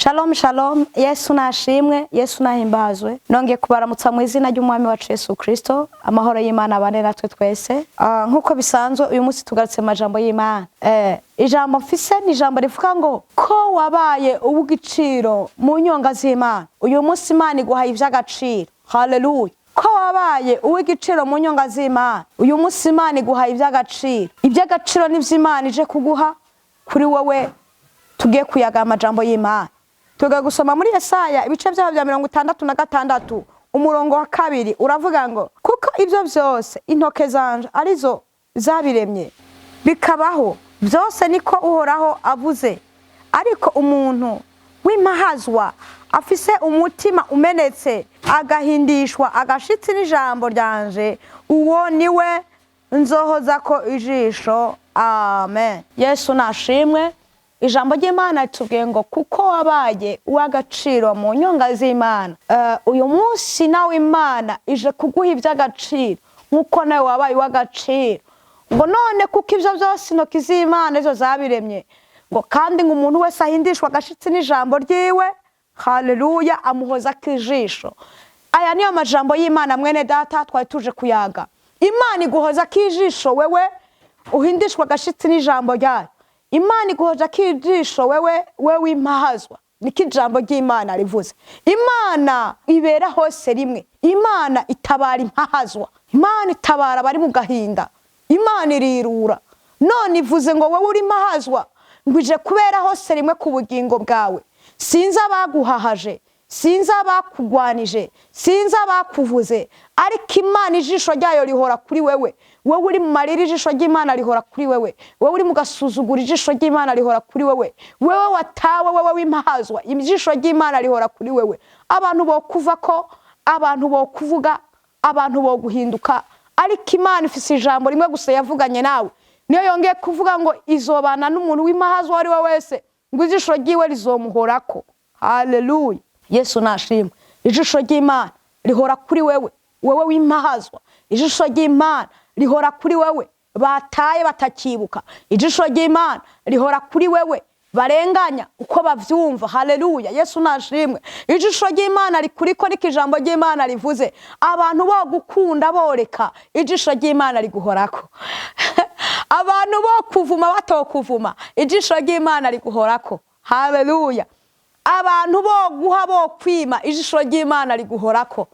Shalom shalom, Yesu nashimwe, Yesu nahimbazwe. Nongeye kubaramutsa mu izina ry'Umwami wacu Yesu Kristo. Amahoro y'Imana abane natwe twese. Nk'uko bisanzwe, uyu munsi tugarutse mu majambo y'Imana. Ijambo mfise ni ijambo rivuga ngo ko wabaye uw'igiciro mu nyonga z'Imana. Uyu munsi Imana iguhaye ivy'agaciro. Haleluya. Ko wabaye uw'igiciro mu nyonga z'Imana. Uyu munsi Imana iguhaye ivy'agaciro. Ivy'agaciro nivyo Imana ije kuguha kuri wowe tugiye kuyaga amajambo y'Imana. Tugiye gusoma muri Yesaya, ibice vyaho vya 66, umurongo wa 2, uravuga ngo: "Kuko ibyo vyose intoke zanje arizo zabiremye, bikabaho byose, niko Uhoraho avuze. Ariko umuntu w'impahazwa afise umutima umenetse, agahindishwa agashitsi n'ijambo ryanje, uwo niwe nzohozako ijisho." Amen. Yesu nashimwe. Ijambo ry'Imana ritubwiye ngo kuko wabaye uw'agaciro mu nyonga z'Imana, uyu munsi nawe Imana ije kuguha iby'agaciro nk'uko nawe wabaye uw'agaciro. Ngo none kuko ibyo byose intoki z'Imana izo zabiremye, ngo kandi ngo umuntu wese ahindishwa agashitsi n'ijambo ryiwe, haleluya, amuhoza akijisho. Aya niyo majambo y'Imana, mwene data, twari tuje kuyaga. Imana iguhoza akijisho wewe uhindishwa agashitsi n'ijambo ryayo. Imana iguhoza akijisho wewe, wewe impahazwa. Niko ijambo ry'Imana rivuze. Imana ibera hose rimwe. Imana itabara impahazwa, Imana itabara abari mu gahinda, Imana irirura. None ivuze ngo wowe uri impahazwa, ngo ije kubera hose rimwe ku bugingo bwawe. Sinzi abaguhahaje, sinzi abakugwanije, sinzi abakuvuze, ariko Imana ijisho ryayo rihora kuri wewe. Wowe uri mu marira, ijisho ry'Imana rihora kuri wewe. Wowe uri mu gasuzuguro, ijisho ry'Imana rihora kuri wewe. Wewe watawe, wewe w'impahazwa, ijisho ry'Imana rihora kuri wewe. Abantu bo kuva ko, abantu bo kuvuga, abantu bo guhinduka, ariko Imana ifise ijambo rimwe gusa yavuganye nawe. Niyo yongeye kuvuga ngo izobana n'umuntu w'impahazwa uwo ari we wese, ngo ijisho ryiwe rizomuhorako. Haleluya, Yesu nashimwe. Ijisho ry'Imana rihora kuri wewe, wewe w'impahazwa. Ijisho ry'Imana rihora kuri wewe bataye, batakibuka. Ijisho ry'Imana rihora kuri wewe barenganya uko bavyumva. Haleluya, Yesu nashimwe. Ijisho ry'Imana rikuriko, niko ijambo ry'Imana rivuze. Abantu bo gukunda boreka, ijisho ry'Imana riguhorako. Abantu bo kuvuma batokuvuma, ijisho ry'Imana riguhorako. Haleluya. Abantu bo guha bo kwima, ijisho ry'Imana riguhorako.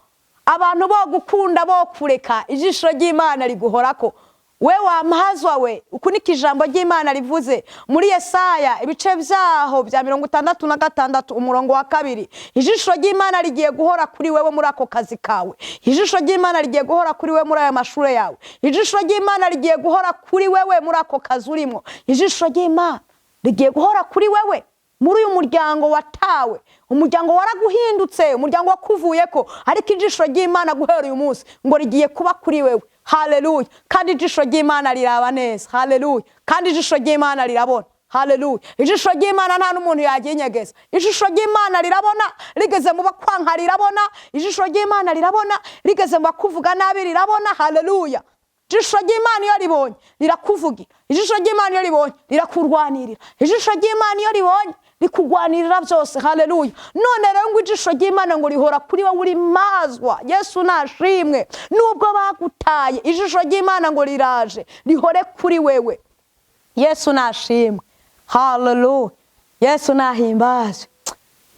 Abantu bo gukunda bo kureka, ijisho ry'Imana riguhorako. We wampazwa we, uku niko ijambo ry'Imana rivuze muri Yesaya, ibice vyaho vya 66, umurongo wa 2. Ijisho ry'Imana rigiye guhora kuri wewe muri ako kazi kawe. Ijisho ry'Imana rigiye guhora kuri wewe muri aya mashure yawe. Ijisho ry'Imana rigiye guhora kuri wewe muri ako kazi urimo. Ijisho ry'Imana rigiye guhora kuri wewe muri uyu muryango watawe, umuryango waraguhindutse, umuryango wakuvuyeko, ariko ijisho ry'Imana guhera uyu munsi ngo rigiye kuba kuri wewe. Haleluya. Kandi ijisho ry'Imana riraba neza. Haleluya. Kandi ijisho ry'Imana rirabona. Haleluya. Ijisho ry'Imana nta n'umuntu yaginyegeza. Ijisho ry'Imana rirabona rigeze mu bakwanka, rirabona. Ijisho ry'Imana rirabona rigeze mu bakuvuga nabi, rirabona. Haleluya. Ijisho ry'Imana iyo ribonye rirakuvugira. Ijisho ry'Imana iyo ribonye rirakurwanirira. Ijisho ry'Imana iyo ribonye rikugwanirira byose. Haleluya. None rero ngo ijisho ry'Imana ngo rihora kuri wowe uri mazwa. Yesu nashimwe. Nubwo bagutaye, ijisho ry'Imana ngo riraje rihore kuri wewe. Yesu nashimwe. Haleluya, Yesu nahimbazwe.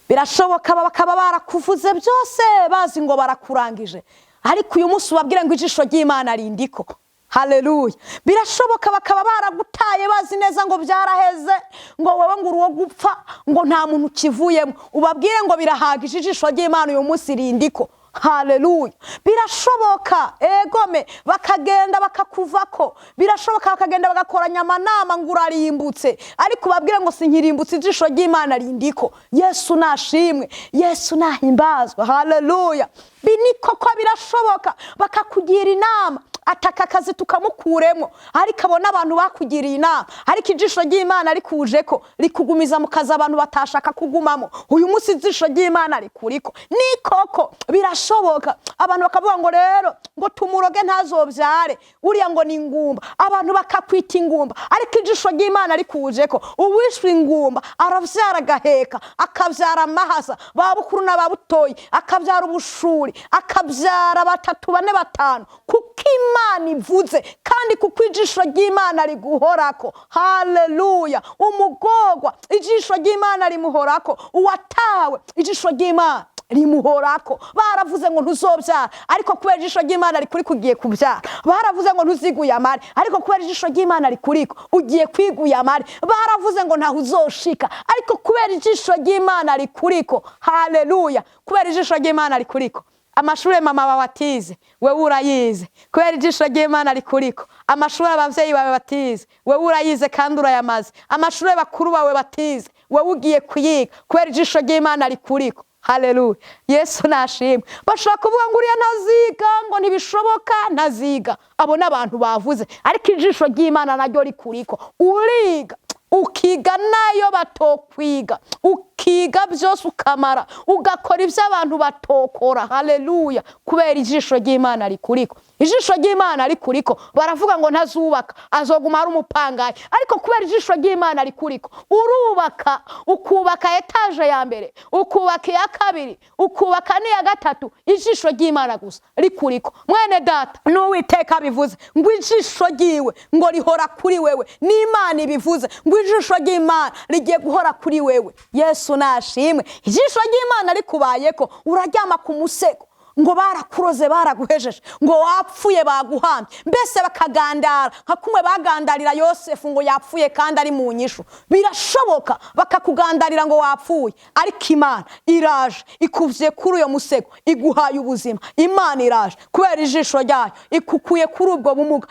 Birashoboka bakaba barakuvuze byose, bazi ngo barakurangije, ariko uyu munsi ubabwire ngo ijisho ry'Imana rindiko. Haleluya. Birashoboka bakaba baragutaye, bazi neza ngo byaraheze, ngo wowe ngo uri uwo gupfa, ngo nta muntu ukivuyemo. Ubabwire ngo birahagije, ijisho ry'Imana uyu munsi rindiko. Haleluya. Birashoboka egome bakagenda bakakuvako. Birashoboka bakagenda bagakoranya amanama ngo urarimbutse, ariko ubabwire ngo sinkirimbutse, ijisho ry'Imana rindiko. Yesu nashimwe, Yesu nahimbazwa. Haleluya. Ni koko birashoboka bakakugira inama, ataka akazi tukamukuremo, ariko abona abantu bakugiriye inama, ariko ijisho ry'Imana rikuje ko rikugumiza mu kazi abantu batashaka kugumamo. Uyu munsi ijisho ry'Imana rikuriko. Ni koko birashoboka. Birashoboka abantu bakavuga ngo rero ngo tumuroge ntazobyare, uriya ngo ni ingumba, abantu bakakwita ingumba, ariko ijisho ry'Imana rikuje ko uwishwe ingumba aravyara, agaheka, akavyara amahasa, ba bukuru na ba butoyi, akavyara ubushuri, akavyara batatu, bane, batanu, kuko Imana ivuze kandi kuko ijisho ry'Imana riguhorako. Haleluya! Umugorwa ijisho ry'Imana rimuhorako, uwatawe ijisho ry'Imana rimuhorako. Baravuze ngo ntuzobyara, ariko kubera ijisho ry'Imana rikuriko ugiye kubyara. Baravuze ngo ntuziguye amare, ariko kubera ijisho ry'Imana rikuriko ugiye kwiguya amare. Baravuze ngo ntaho uzoshika, ariko kubera ijisho ry'Imana rikuriko, haleluya, kubera ijisho ry'Imana rikuriko, amashuri mama wawe atize wewe urayize. Kubera ijisho ry'Imana rikuriko, amashuri abavyeyi bawe batize wewe urayize kandi urayamaze. Amashuri bakuru bawe batize wewe ugiye kuyiga, kubera ijisho ry'Imana rikuriko. Haleluya, Yesu nashimwe. Bashobora kuvuga ngo uriya ntaziga, ngo ntibishoboka, ntaziga. Abo n'abantu bavuze, ariko ijisho ry'Imana naryo rikuriko, uriga, ukiga nayo batokwiga, ukiga byose, ukamara, ugakora ibyo abantu batokora. Haleluya! Kubera ijisho ry'Imana rikuriko. Ijisho ry'Imana rikuriko, baravuga ngo ntazubaka, azoguma ari umupangayi, ariko kubera ijisho ry'Imana rikuriko urubaka, ukubaka étage ya mbere, ukubaka iya kabiri, ukubaka n'iya gatatu, ijisho ry'Imana gusa rikuriko. Mwene data, n'Uwiteka bivuze ngo ijisho ryiwe ngo rihora kuri wewe. N'Imana ibivuze ngo ijisho ry'Imana rigiye guhora kuri wewe. Yesu nashimwe. Ijisho ry'Imana rikubayeko, uraryama ku musego ngo barakuroze, baraguhejeje, ngo wapfuye, baguhambye, mbese bakagandara nka kumwe bagandarira Yosefu ngo yapfuye kandi ari mu nyishu. Birashoboka bakakugandarira ngo wapfuye, ariko Imana iraje ikuvye kuri uyo musego, iguhaye ubuzima. Imana iraje kubera ijisho ryayo, ikukuye kuri ubwo bumuga,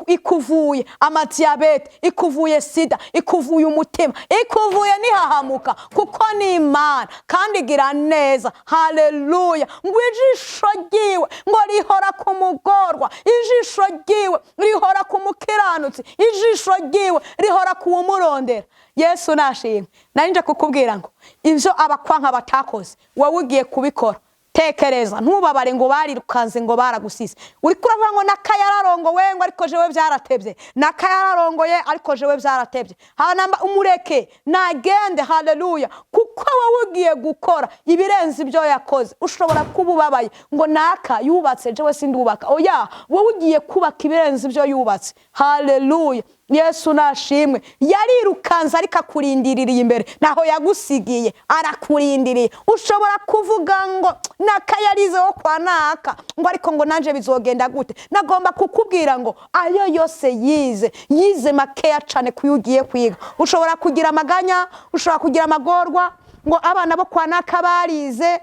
ikuvuye amadiyabete, ikuvuye sida, ikuvuye umutima, ikuvuye nihahamuka, kuko ni Imana kandi igira neza. Haleluya! Ngo ijisho ryiwe ngo rihora ku mugorwa, ijisho ryiwe rihora ku mukiranutsi, ijisho ryiwe rihora ku wumurondera. Yesu nashimwe. Nari nje kukubwira ngo ibyo abakwanka batakoze wowe ugiye kubikora. Tekereza, ntubabare ngo barirukanze, ngo baragusize. Uri kuravuga ngo naka yararongowe, ngo ariko jewe byaratebye, naka yararongoye ariko jewe byaratebye. Hanamba umureke nagende. Haleluya! Kuko wowe ugiye gukora ibirenze ibyo yakoze. Ushobora kuba ubabaye ngo naka yubatse, jewe sindubaka. Oya, wowe ugiye kubaka ibirenze ibyo yubatse. Haleluya, Yesu nashimwe. Yarirukanze ariko akurindiririye imbere, ntaho yagusigiye, arakurindiriye. Ushobora kuvuga ngo naka yarize wo kwa naka, ngo ariko ngo nanje bizogenda gute? Nagomba kukubwira ngo ayo yose yize, yize makeya cane kuyo ugiye kwiga. Ushobora kugira amaganya, ushobora kugira amagorwa ngo abana bo kwa naka barize,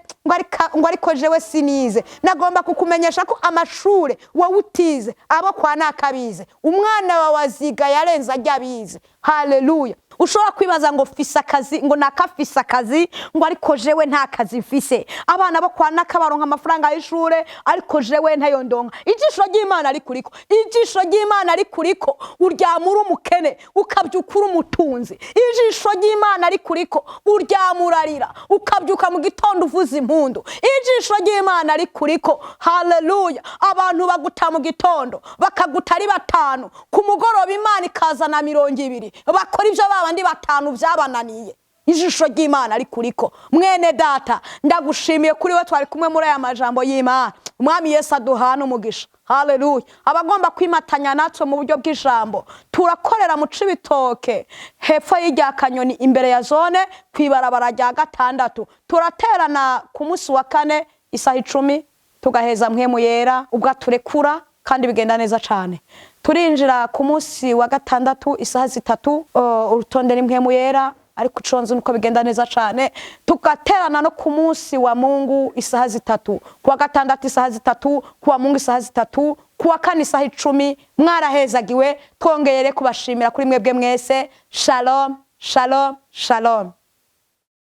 ngo ariko jewe sinize. Nagomba kukumenyesha ko amashure wowe utize, abo kwa naka bize. Umwana wawe aziga yarenze ajya abize. Haleluya! Ushobora kwibaza ngo fise akazi, ngo naka fise akazi, ngo ariko jewe nta kazi mfise. Abana bo kwa naka baronka amafaranga y'ishure, ariko jewe ntayo ndonka. Ijisho ry'Imana rikuriko, ijisho ry'Imana rikuriko, uryama uri umukene ukabyuka uri umutunzi. Ijisho ry'Imana rikuriko, uryama urarira ukabyuka mu gitondo uvuza impundu. Ijisho ry'Imana rikuriko, haleluya, abantu baguta mu gitondo, bakaguta ari batanu, ku mugoroba Imana ikazana 20 bakora ibyo babandi batanu byabananiye. Ijisho ry'Imana rikuriko. Mwene data, ndagushimiye kuri we twari kumwe muri aya majambo y'Imana. Umwami Yesu aduhana umugisha. Haleluya! Abagomba kwimatanya natwe mu buryo bw'ijambo, turakorera mu Cibitoke, hepfo y'irya Kanyoni, imbere ya zone, ku ibarabara rya gatandatu. Turaterana ku munsi wa kane isaha 10, tugaheza Mpwemu Yera ubwo aturekura, kandi bigenda neza cyane. Turinjira ku munsi wa gatandatu isaha 3, urutonde ni Mpwemu Yera, ariko uconze nuko bigenda neza cyane. Tugaterana no ku munsi wa Mungu isaha 3, ku wa gatandatu isaha 3, ku wa Mungu isaha 3, ku wa kane isaha 10. Mwarahezagiwe. Twongeye kubashimira kuri mwebwe mwese. Shalom, shalom, shalom.